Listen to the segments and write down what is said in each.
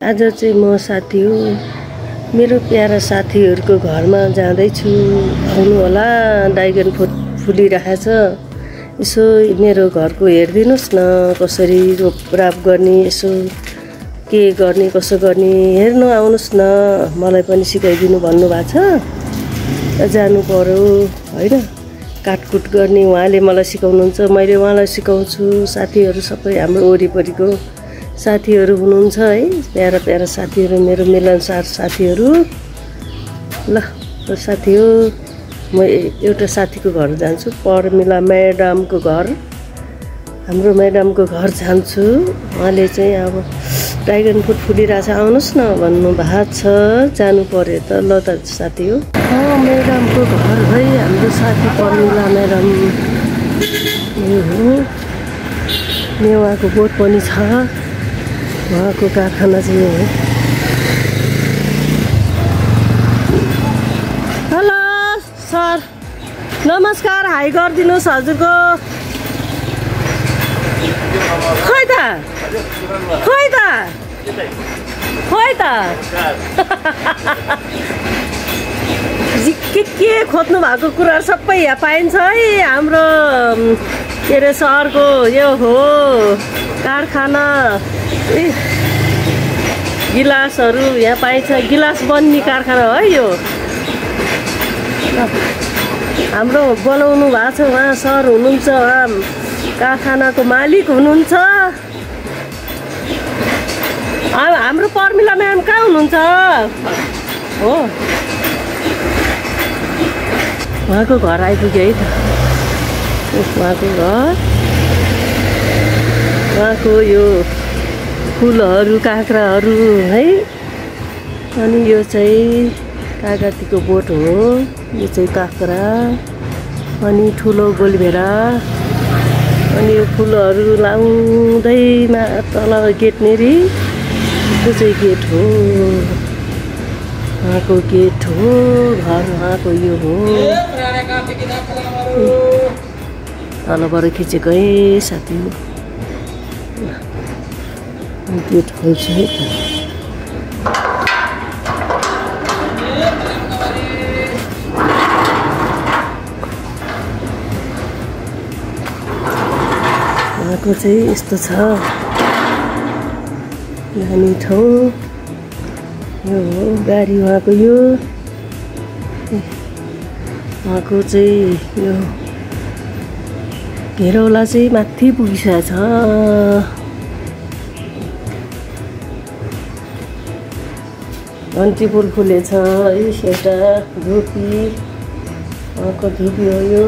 आज चाहिँ म साथी हो मेरो प्यारा साथीहरुको घरमा जाँदैछु आउनु होला ड्रागन फ्रुट फुलिरहेछ यसो मेरो घरको हेर्दिनुस् न कसरी रोपराप गर्ने यसो के गर्ने कसो गर्ने हेर्न आउनुस् न मलाई पनि सिकाइदिनु भन्नु भएको छ जानु पर्यो हैन काटकुट गर्ने उहाँले मलाई सिकाउनुहुन्छ मैले उहाँलाई सिकाउँछु साथीहरु सबै हाम्रो वरिपरिको साथीहरु हुनुहुन्छ है प्यारा प्यारा साथीहरु मेरो मिलनसार साथीहरु ल साथी हो म एउटा साथीको घर जान्छु परमिला म्याडमको घर हाम्रो म्याडमको घर जान्छु उहाँले चाहिँ अब ड्रागन फ्रुट फुलिरहेछ आउनुस् न भन्नु भएको छ जानु पर्यो त ल त साथी हो म्याडमको घर है हाम्रो साथी परमिला म्याडम यो हो मेवाको बोट पनि छ उहाँको कारखाना चाहिँ हो हेलो सर नमस्कार हाई गरिदिनुहोस् हजुरको खै त के खोज्नु भएको कुराहरु सबै यहाँ पाइन्छ है हाम्रो के अरे सहरको यो हो कारखाना गिलासहरु यहाँ पाइन्छ गिलास बन्ने कारखाना हो यो हाम्रो बनाउनु भएको छ उहाँ सर हुनुहुन्छ उहाँ कारखानाको मालिक हुनुहुन्छ हाम्रो परमिला म्याम कहाँ हुनुहुन्छ हो उहाँको घर आइपुग्यो है त उहाँको घर उहाँको यो फुलहरू काँक्राहरू है अनि यो चाहिँ कागतीको बोट हो यो चाहिँ काँक्रा अनि ठुलो गोलभेरा अनि यो फुलहरू लाउँदै तल गेट नेरी त्यो चाहिँ गेट हो उहाँको गेट हो घर उहाँको यो हो तलबाट खिचेको है साथी गेट खोल्छु है त उहाँको चाहिँ यस्तो छ नानी ठाउँ यो हो गाडी उहाँको यो उहाँको चाहिँ यो घेरौला चाहिँ माथि पुगिसकेको छ घन्टी फुल फुलेछ है एउटा धुपी उहाँको धुपी हो यो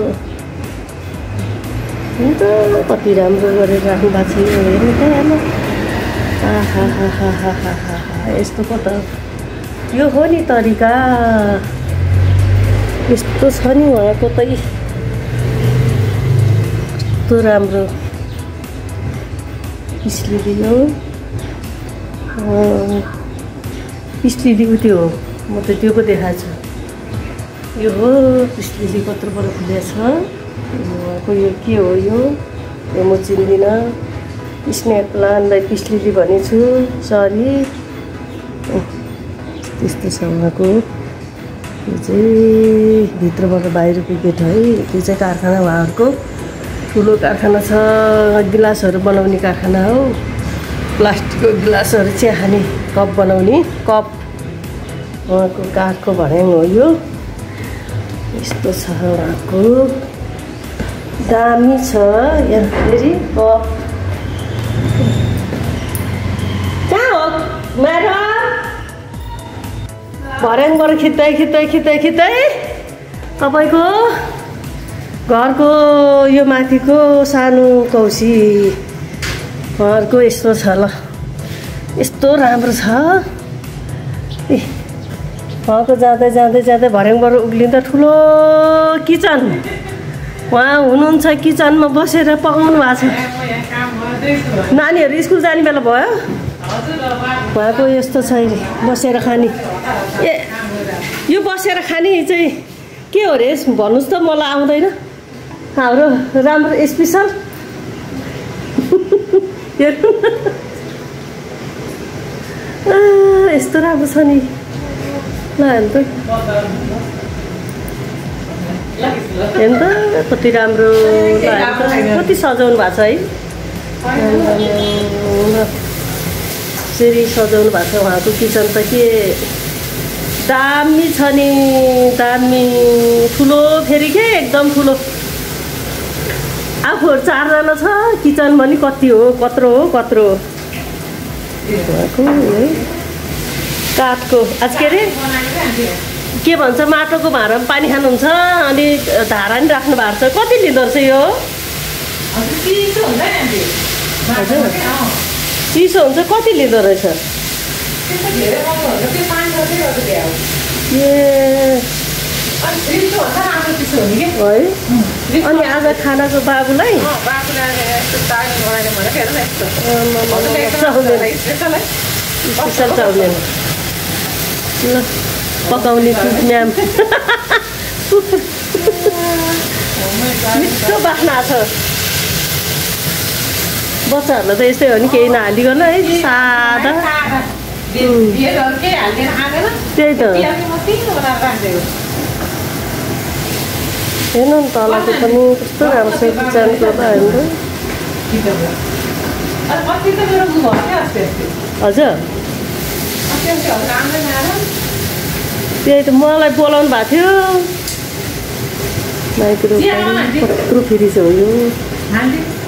कति राम्रो गरेर राख्नु भएको छ यो हेर्नु त हेर्नु यस्तो पो त यो हो नि तरिका यस्तो छ नि उहाँको त कस्तो राम्रो पिसलिली हो पिसलिली उत्यो हो म त त्यो पो देखाएको छु यो हो पिसलिली कत्रोबाट फुलेको छ उहाँको यो के हो यो म चिन्दिनँ स्नेक प्लान्टलाई पिसलिली भनेछु सरी त्यस्तो छ उहाँको यो चाहिँ भित्रबाट बाहिरको गेट है त्यो चाहिँ कारखाना उहाँहरूको ठुलो कारखाना छ गिलासहरू बनाउने कारखाना हो प्लास्टिकको गिलासहरू चिया खाने कप बनाउने कप उहाँको काठको भर्याङ हो यो यस्तो छ उहाँको दामी छ यहाँ फेरि कप कहाँ हो म्याडम भर्याङबाट खिच्दै तपाईँको घरको यो माथिको सानो कौसी घरको यस्तो छ ल यस्तो राम्रो छ ए उहाँको जाँदै भर्याङबाट उक्लिँदा ठुलो किचन उहाँ हुनुहुन्छ किचनमा बसेर पकाउनु भएको छ नानीहरू स्कुल जाने बेला भयो उहाँको यस्तो छ बसेर खाने ए यो बसेर खाने चाहिँ के हो रे भन्नुहोस् त मलाई आउँदैन हाम्रो राम्रो स्पेसल यस्तो राम्रो छ नि ल हेर्नु त हेर्नु त कति राम्रो ल कति सजाउनु भएको छ है यसरी सजाउनु भएको छ उहाँको किचन त के दामी छ नि दामी ठुलो फेरि के एकदम ठुलो आफूहरू 4 जना छ किचन पनि कति हो कत्रो काठको आज के अरे के भन्छ माटोको भाँडामा पानी खानुहुन्छ अनि धारा नि राख्नु भएको छ कति लिँदो रहेछ यो हजुर चिसो हुन्छ कति लिँदो रहेछ है अनि आज खानाको बाबुलाई स्पेसल चाउमिन ल पकाउने म्याम मिठो बाख्ना छ बच्चाहरूलाई त यस्तै हो नि केही नहालिकन है सादा त्यही त हेर्नु नि तलको पनि कस्तो राम्रो छ किचनको त हाम्रो हजुर त्यही त मलाई बोलाउनु भएको थियो माइक्रो कत्रो फ्रिज हो यो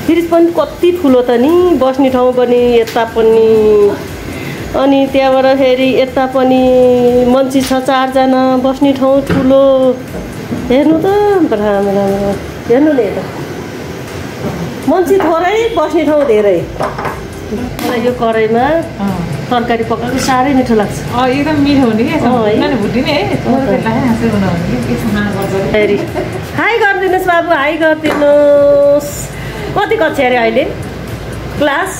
फ्रिज पनि कति ठुलो त नि बस्ने ठाउँ पनि यता पनि अनि त्यहाँबाट फेरि यता पनि मान्छे छ 4 जना बस्ने ठाउँ ठुलो हेर्नु त राम्रो राम्रो हेर्नु नि यता मान्छे थोरै बस्ने ठाउँ धेरै यो कराईमा तरकारी पकाएको साह्रै मिठो लाग्छ एकदम मिठो हुने फेरि हाई गरिदिनुहोस् बाबु हाई गरिदिनुहोस् कति कक्षा अरे अहिले क्लास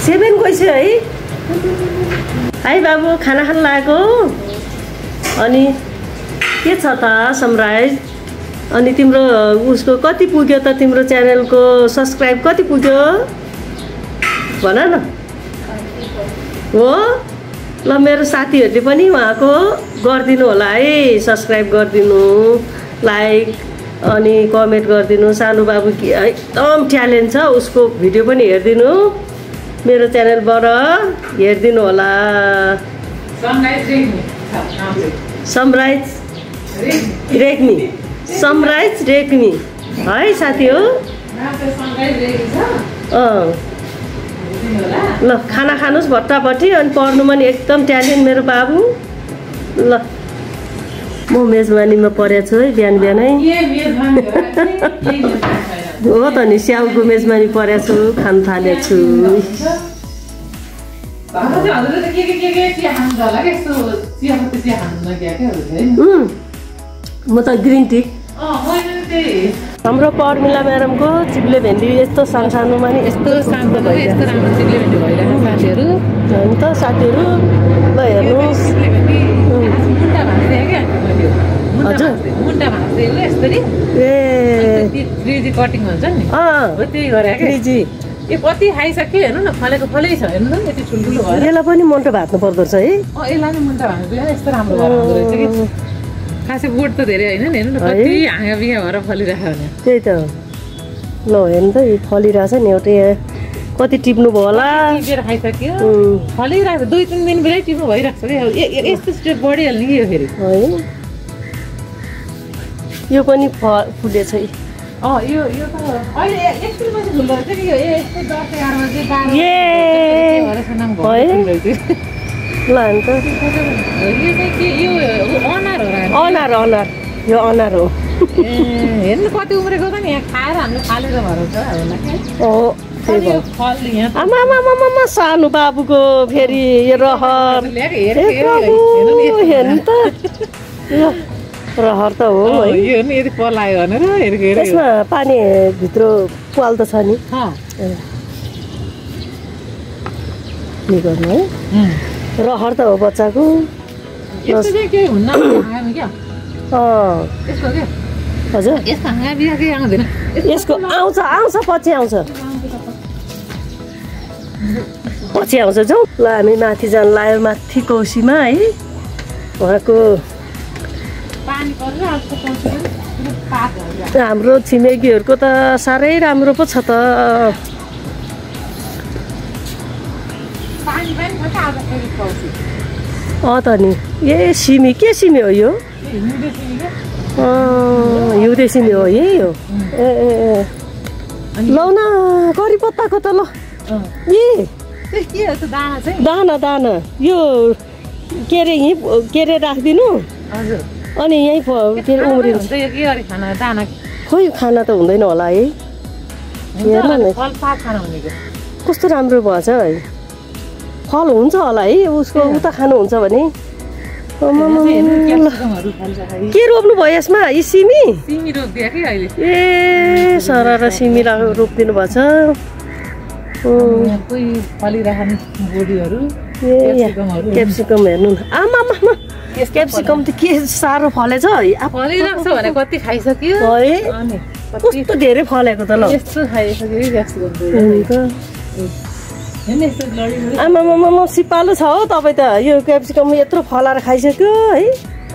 7 गइसक्यो है हाई बाबु खाना खान लागेको अनि के छ त सनराइज अनि तिम्रो उसको कति पुग्यो त तिम्रो च्यानलको सब्सक्राइब कति पुग्यो भन न हो ल मेरो साथीहरूले पनि उहाँको गरिदिनु होला है सब्सक्राइब गरिदिनु लाइक अनि कमेन्ट गरिदिनु सानो बाबु कि एकदम ट्यालेन्ट छ उसको भिडियो पनि हेरिदिनु मेरो च्यानलबाट हेरिदिनु होला सनराइज रेग्मी है साथी हो ल खाना खानुहोस् भट्टाभट्टी अनि पढ्नु पनि एकदम ट्यालेन्ट मेरो बाबु ल म मेजबानीमा परेको छु है बिहानै हो त नि स्याउको मेजबानी परेको छु खान थालेको छु म त ग्रिन टी हाम्रो पर्मिला म्याडमको चिप्ले भेन्डी यस्तो सानोमा नि यस्तो सानो भइरहेको त साथीहरू ल हेर्नुहोस् हजुर कटिङ हुन्छ नि त्यही गरेको यो कति खाइसक्यो हेर्नु न फलेको फलै छ हेर्नु न यति ठुल्ठुलो भयो यसलाई पनि मुन्टो भाँच्नु पर्दो रहेछ है यसलाई नि मुन्टा भाँच्नु यस्तो राम्रो भएर रहेछ कि खासै बोट त धेरै होइन नि हेर्नु न कति हाँगा बिहा भएर फलिरहेको भने त्यही त ल हेर्नु त फलिरहेछ नि एउटै कति टिप्नु भयो होला खाइसक्यो फलिरहेको 2-3 दिन बेलै टिप्नु भइरहेको छ कि यस्तो स्टेप बढिहाल्ने कि यो फेरि है यो पनि फुलेछ है यो त अहिले एकछिन पछि फुल्दो रहेछ कि यो यस्तो 10-11 बजे 12 ल अन्त यो अनार हो अनार यो अनार हो हेर्नु कति उम्रेको त नि यहाँ खाएर हामीले फालेर भराउँछ आमा सानो बाबुको फेरि यो रहर हेर्नु त रहर त हो यो नि यदि पलायो भनेर यसमा पानी भित्र पाल त छ नि के गर्नु है रहर त हो बच्चाको हजुर यसको आउँछ पछि आउँछ पछि आउँछ जाउँ ल हामी माथि जान लाग्यो माथि कौसीमा है उहाँको हाम्रो छिमेकीहरूको त साह्रै राम्रो पो छ त त नि ए सिमी के सिमी हो यो हिउँदे सिमी हो यही हो ए ए ए लौ न करी पत्ताको त ल दाना दाना यो के अरे यहीँ के अरे राखिदिनु अनि यहीँ के अरे उम्रिन्छ खोइ खाना त हुँदैन होला है हेर्नु न कस्तो राम्रो भएछ है फल हुन्छ होला है उसको उता खानुहुन्छ भने के रोप्नु भयो यसमा यी सिमी ए सरर सिमी रोपिदिनु भएछ क्याप्सिकम हेर्नु न आमा क्याप्सिकम त के साह्रो फलेछ भने कति खाइसक्यो है कस्तो धेरै फलेको त ल आमा सिपालु छ हौ तपाईँ त यो क्याप्सिकम यत्रो फलाएर खाइसक्यो है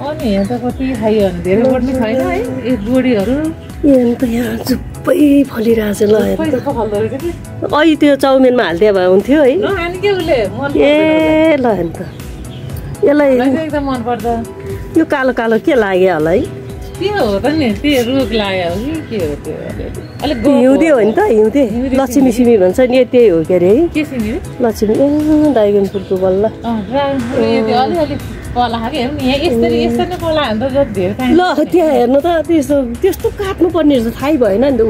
अनि यहाँ त कति खाइयो भने धेरै बढ्ने छैन है एक बोडीहरू यहाँ त यहाँ चुप्पै फलिरहेछ ल अहिले त्यो चाउमिनमा हालिदिए भए हुन्थ्यो है ए ल हेर्नु त यसलाई एकदम मन पर्छ यो कालो कालो के लाग्यो होला है के हो त नि त्यो रोग लाग्यो कि के हो त्यो अलिक हिउँदे हो नि त हिउँदे लक्ष्मी सिमी भन्छ नि त्यही हो के अरे है के सिमी लक्ष्मी ए ड्रागन फ्रुटको बल्ल अलिअलि कला खाएको हेर्नु नि यहाँ यस्तरी नै कला भने त जति धेरै ल त्यहाँ हेर्नु त त्यस्तो काट्नु पर्ने रहेछ थाहै भएन नि त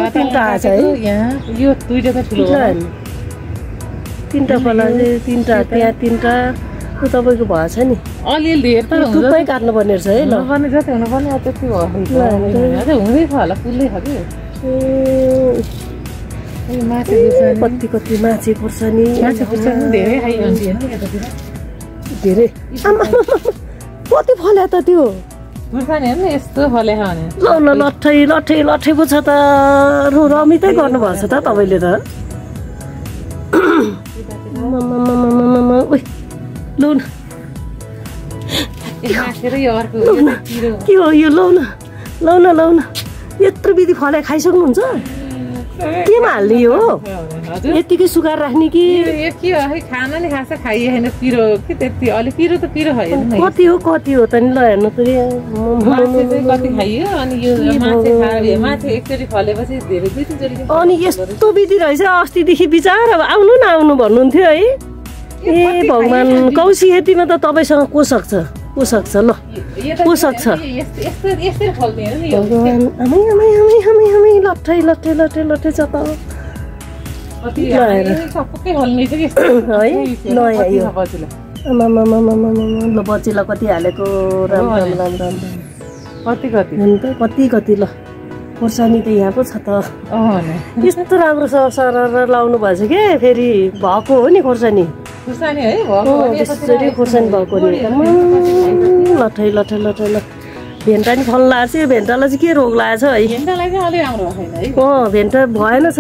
तिनवटा आएको छ है यहाँ यो दुईटा त ठुलो तिनवटा कला चाहिँ तिनवटा त्यहाँ तिनवटा तपाईँको भएछ नि अलिअलि धेरै त थुप्रै काट्नु पर्ने रहेछ है ल नगर्ने जति हुनुपर्ने त्यति भयो हुँदैछ होला पुल्दै छ कि कति माछे खुर्सानी धेरै खाइरहन्छ हेर्नु यतातिर धेरै कति फल्यो त त्यो खुर्सानी हेर्नु यस्तो फलेको भने ल लट्ठै लट्ठै लट्ठै पो छ त रमितै गर्नुभएको छ त तपाईँले त लौ न के हो यो लौ न यत्रो विधि फले खाइसक्नुहुन्छ केमा हाल्ने हो यतिकै सुकाएर राख्ने कि के हो खाना नि खास खाइए होइन पिरो कि त्यति अलिक पिरो त पिरो कति हो त नि ल हेर्नु त कति खाइयो अनि यो माछे एकचोटि फलेपछि धेरै दुईचोटि अनि यस्तो विधि रहेछ अस्तिदेखि विचार अब आउनु न आउनु भन्नुहुन्थ्यो है ए भगवान् कौशी खेतीमा त तपाईँसँग को सक्छ ल को सक्छ भगवान् आमै लट्ठै छ त ल बच्चीलाई कति हालेको राम कति ल खोर्सानी त यहाँ पो छ त यस्तो राम्रो सरर लाउनु भएछ के फेरि भएको हो नि खोर्सानी त्यसरी खोर्सानी भएको नि लट्ठै ल भेन्टा नि फल लागेको छ यो भेन्टालाई चाहिँ के रोग लागेको छ है भेन्टा भएन छ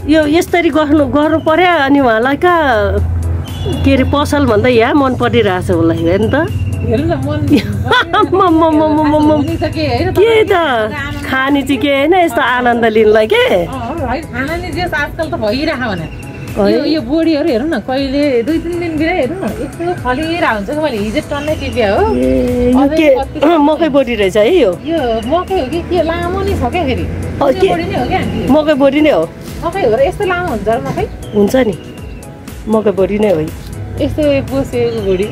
यो यसरी गर्नु पर्यो अनि उहाँलाई कहाँ के अरे पसल भन्दा यहाँ मन परिरहेछ होला हेर्नु त के त खाने चाहिँ के होइन यस्तो आनन्द लिनलाई के यो बोडीहरू हेर्नु न कहिले 2-3 दिन बिना हेर्नु न यस्तो फलिरहेको हुन्छ कि मैले हिजो टन्नै टिप्या हो मकै बोडी रहेछ है यो मकै हो कि के लामो नि छ क्या फेरि मकै बोडी नै हो मकै हो र यस्तो लामो हुन्छ र मकै हुन्छ नि मकै बोडी नै हो यस्तो पोसेको बोडी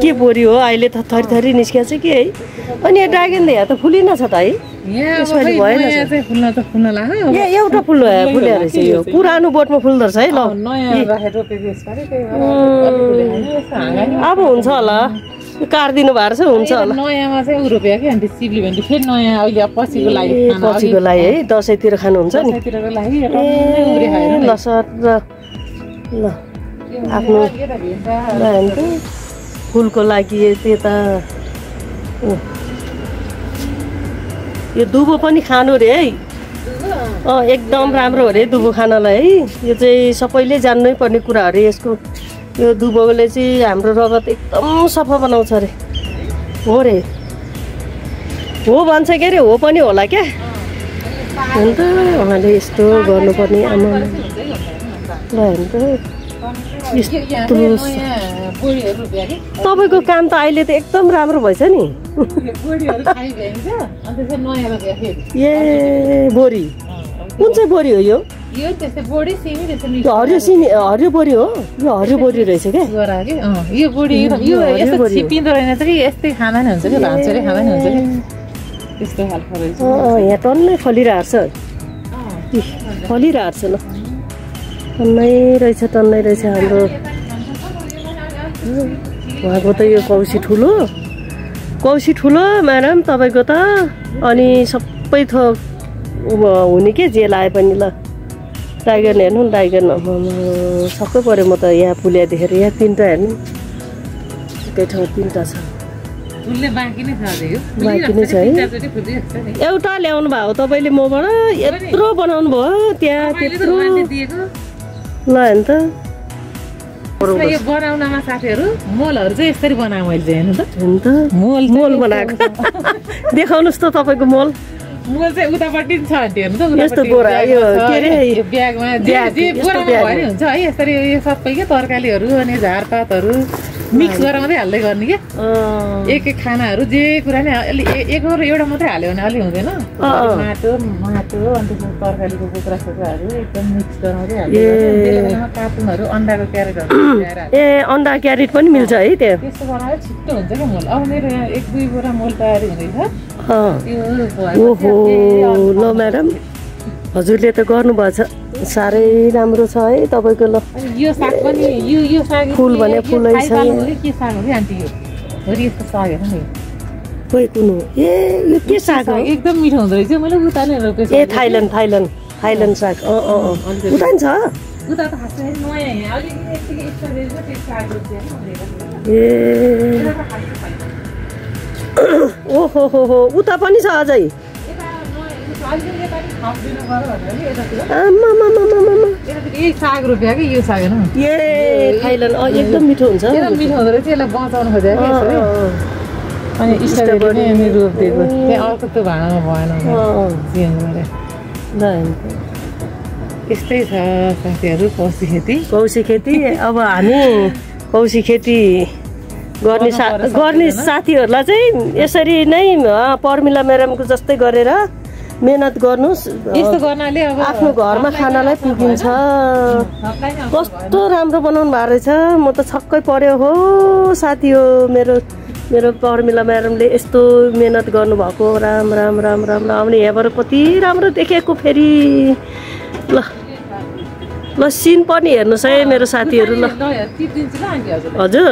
के बोडी हो अहिले त थरी निस्किया छ कि है अनि यो ड्रागन त यहाँ त फुलिन छ त है यसपालि भएन फुल्न लाग्यो एउटा फुल्यो रहेछ यो पुरानो बोटमा फुल्दो रहेछ है ल अब हुन्छ होला काटिदिनु भएको छ हुन्छ होला नयाँमा चाहिँ रोप्यो कि अन्त सिब्ली भेन्डी फेरि नयाँ अहिले पछिको लागि है दसैँतिर खानुहुन्छ नि ल आफ्नो फुलको लागि त्यता यो दुबो पनि खानु रे है एकदम राम्रो हो रे दुबो खानलाई है यो चाहिँ सबैले जान्नै पर्ने कुरा हो रे यसको यो दुबोले चाहिँ हाम्रो रगत एकदम सफा बनाउँछ रे हो रे हो भन्छ के अरे हो पनि होला क्या अन्त उहाँले यस्तो गर्नुपर्ने आमा ल अन्त तपाईँको काम त अहिले त एकदम राम्रो भएछ नि ए बोरी कुन चाहिँ बोरी हो यो हरियो सिमी हरियो बोरी हो यो हरियो बोरी रहेछ क्या यो बोडी यो यस्तो छिपिँदो रहेन कि यस्तै खाँदा नि हुन्छ कि भान्चोले खाँदा नि हुन्छ कि त्यस्तो खालको रहेछ यहाँ टन्नै फलिरहेको छ फलिरहेको छ ल टन्नै रहेछ हाम्रो उहाँको त यो कौसी ठुलो म्याडम तपाईँको त अनि सबै थोक हुने के जेल आए पनि ल टाइगर हेर्नु नि टाइगर सबै पऱ्यो म त यहाँ पुलिया देखेर यहाँ 3टा हेर्नु एकै ठाउँ 3टा छ बाँकी नै छ है एउटा ल्याउनु भयो तपाईँले मबाट यत्रो बनाउनु भयो त्यहाँ त्यत्रो ल अन्त यो बनाउनमा साथीहरू मोलहरू चाहिँ यसरी बनाएँ मैले चाहिँ हेर्नु त मोल बनाएको देखाउनुहोस् त तपाईँको मोल चाहिँ उतापट्टि छ हेर्नु त यस्तो बोरा यो के अरे ब्यागमा हुन्छ है यसरी यो सबै के तरकारीहरू अनि झारपातहरू मिक्स गरेर मात्रै हाल्दै गर्ने के एक खानाहरू जे कुरा नि अलि एउटा मात्रै हाल्यो भने अलि हुँदैन माटो अनि त्यसमा तरकारीको बोक्रा सोक्राहरू एकदम मिक्स गरेर हाल्यो कार्टुनहरू अन्डाको क्यारेटहरू ए अन्डा क्यारेट पनि मिल्छ है त्यहाँ त्यस्तो बनाएर छिट्टो हुन्छ क्या मोल अब मेरो यहाँ 1-2 बोरा मोल तयारी हुँदैछ ओहो ल म्याडम हजुरले त गर्नुभएछ साह्रै राम्रो छ है तपाईँको ल यो साग पनि यो साग फुल भने फुलै छ के साग हो कि आन्टी यो हरि यस्तो साग हेर्नु नि खोइ कुन हो ए यो के साग हो एकदम मिठो हुँदो रहेछ मैले उताले रोपेको ए थाइल्यान्ड साग उता नि छ उता त खासै नयाँ यहाँ अलिकति एक्स्ट्रा रेन्ज त्यो साग रोप्छ ए ओहो हो उता पनि छ अझै साग रोप्यो कि यो साग होइन ए थाइल्यान्ड एकदम मिठो हुन्छ एकदम मिठो हुँदो रहेछ यसलाई बचाउनु खोजेको अनि स्ट्रबेरी पनि रोपिदिएको त्यहाँ अर्को त्यो भाँडामा भएन चेन्ज गरेँ यस्तै छ साथीहरू कौसी खेती अब हामी कौसी खेती गर्ने साथीहरूलाई चाहिँ यसरी नै पर्मिला म्याडमको जस्तै गरेर मेहनत गर्नुहोस् यस्तो गर्नाले अब आफ्नो घरमा खानालाई पुगिन्छ कस्तो राम्रो बनाउनु भएको रहेछ म त छक्कै पर्यो हो साथी हो मेरो पर्मिला म्याडमले यस्तो मेहनत गर्नुभएको राम आउने यहाँबाट कति राम्रो देखेको फेरि ल सिन पनि हेर्नुहोस् है मेरो साथीहरू ल हजुर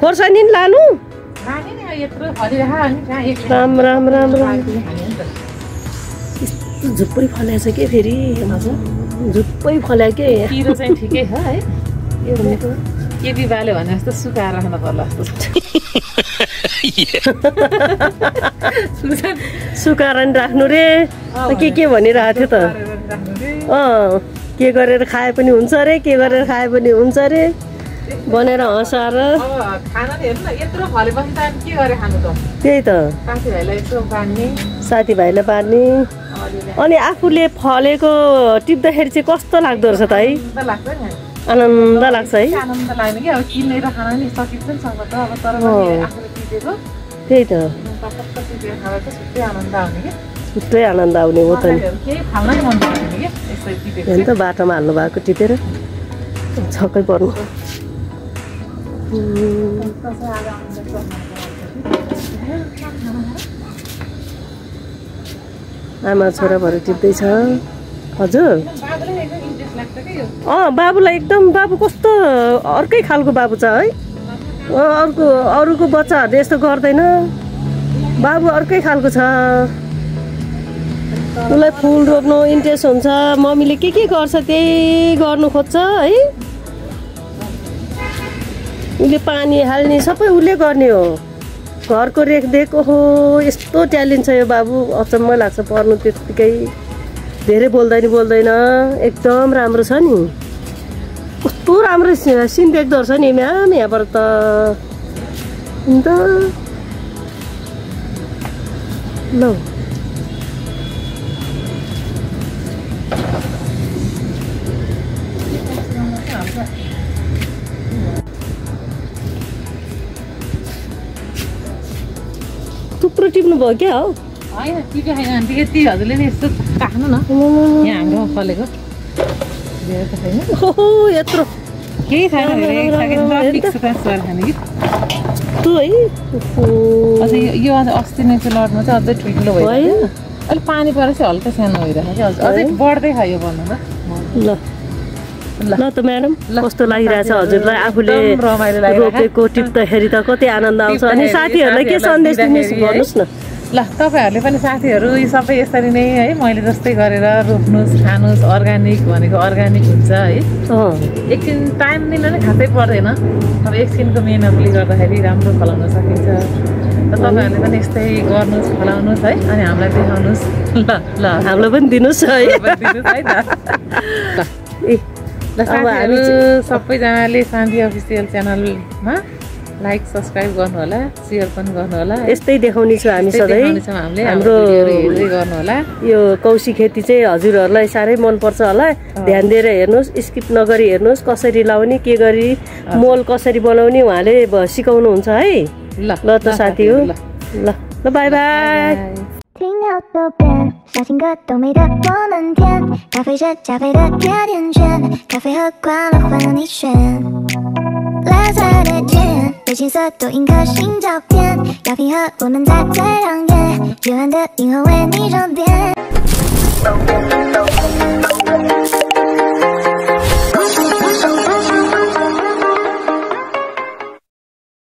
खोर्सानी नि लानु राम झुप्पै फल्याएको छ के फेरि झुप्पै फल्या के पिरो चाहिँ ठिकै छ है केपी बाल्यो भने जस्तो सुकाएर राख्नु पर्ला जस्तो सुकाएर नि राख्नु रे के भनिरहेको थियो त के गरेर खाए पनि हुन्छ रे के गरेर खाए पनि हुन्छ रे बनाएर हँसाएर त्यही त साथीभाइलाई बाँड्ने अनि आफूले फलेको टिप्दाखेरि चाहिँ कस्तो लाग्दो रहेछ त है आनन्द लाग्छ है त्यही त छुट्टै आनन्द आउने हो त नि हेर्नु त बाटोमा हाल्नु भएको टिपेर छक्कै पर्नु आमा छोरा भएर टिप्दैछ हजुर बाबुलाई एकदम बाबु कस्तो अर्कै खालको बाबु छ है अरूको बच्चाहरूले यस्तो गर्दैन बाबु अर्कै खालको छ उसलाई फुल रोप्नु इन्ट्रेस्ट हुन्छ मम्मीले के गर्छ त्यही गर्नु खोज्छ है उसले पानी हाल्ने सबै उसले गर्ने हो घरको रेखदेख ओहो यस्तो ट्यालेन्ट छ यो बाबु अचम्म लाग्छ पढ्नु त्यत्तिकै धेरै बोल्दैन एकदम राम्रो छ नि कस्तो राम्रो सिन देख्दो रहेछ नि म्याम यहाँबाट त अन्त ल थुप्रो टिप्नु भयो क्या हौ होइन टिप्यो छैन आन्टी यति हजुरले नि यस्तो राख्नु न यहाँ हाम्रो फलेको धेरै त छैन ओहो यत्रो केही छैन खाने कि तँ है अझै यो अस्ति नै चाहिँ लडमा चाहिँ अझै ठुल्ठुलो भइरहेको अलिक पानी परेर चाहिँ हल्का सानो भइरहेको कि अझै बढ्दै खायो भन्नु ल ल त म्याडम कस्तो लागिरहेछ हजुरलाई आफूले रोपेको टिप्दाखेरि त कति आनन्द आउँछ अनि साथीहरूलाई के सन्देश दिनुहोस् न ल तपाईँहरूले पनि साथीहरू यी सबै यसरी नै है मैले जस्तै गरेर रोप्नुहोस् खानुहोस् अर्ग्यानिक भनेको अर्ग्यानिक हुन्छ है एकछिन टाइम दिन नै खासै पर्दैन अब एकछिनको मेहनतले गर्दाखेरि राम्रो फलाउन सकिन्छ र तपाईँहरूले पनि यस्तै गर्नुहोस् फलाउनुहोस् है अनि हामीलाई देखाउनुहोस् ल हामीलाई पनि दिनुहोस् है ल साथीहरू सबैजनाले शान्ति अफिसियल च्यानलमा लाइक सब्सक्राइब गर्नु होला शेयर पनि गर्नु होला यस्तै देखाउने छु हामी सधैँ हाम्रो गर्नु होला यो कौशी खेती चाहिँ हजुरहरूलाई साह्रै मनपर्छ होला ध्यान दिएर हेर्नुहोस् स्किप नगरी हेर्नुहोस् कसरी लाउने के गरी मोल कसरी बनाउने उहाँले सिकाउनुहुन्छ है ल त साथी हो ल बाई बाई 听到都变，小情歌都美得我们甜，咖啡是加菲的甜甜圈，咖啡和快乐换了你选。蓝色的天，对青色多印颗心照片，药品和我们在最亮眼，夜晚的银河为你装点。